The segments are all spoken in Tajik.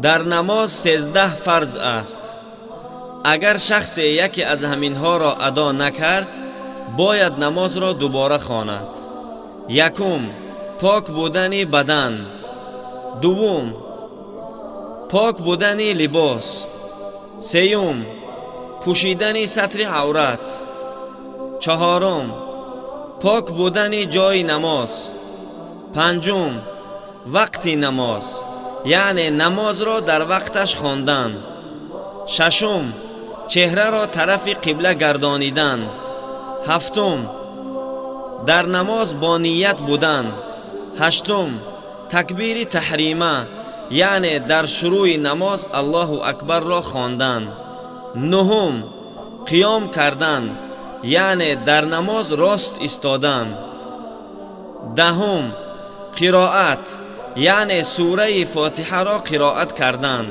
Дар намоз 13 фарз аст. Агар шахсе яке аз ҳаминҳоро адо накард, бояд намозро дубора хонад. Якум, пок будани бадан. Дуввум, пок будани либос. Сеюм, пӯшидани сатри аврат. Чаҳорум, пок будани ҷои намоз. Панҷум, вақти намоз, яъне намозро дар вақташ хондан. Шашум, чеҳраро тарафи қибла гардонидан. Ҳафтум, дар намоз бо ният будан. Ҳаштум, такбири таҳрима, яъне дар шурӯи намоз Аллоҳу акбарро хондан. Нуҳум, қиём кардан, яъне дар намоз рост истодан. Даҳум, қироат, яъне сураи Фотиҳаро қироат кардан.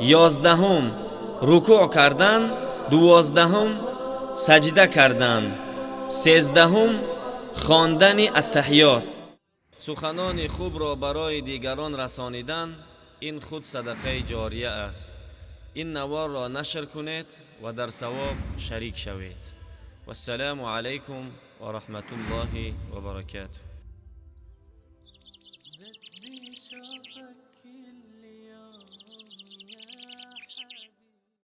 11-ум, рукӯъ кардан. 12-ум, саҷда кардан. 13-ум, хондани аттаҳиёт. Суханони хубро барои дигарон расонидан ин худ садақаи ҷория аст. Ин наворро нашр кунед ва дар савоб шарик шавед. Вассалому алайкум ва раҳматуллоҳи ва баракатуҳ. بدي شوفك كل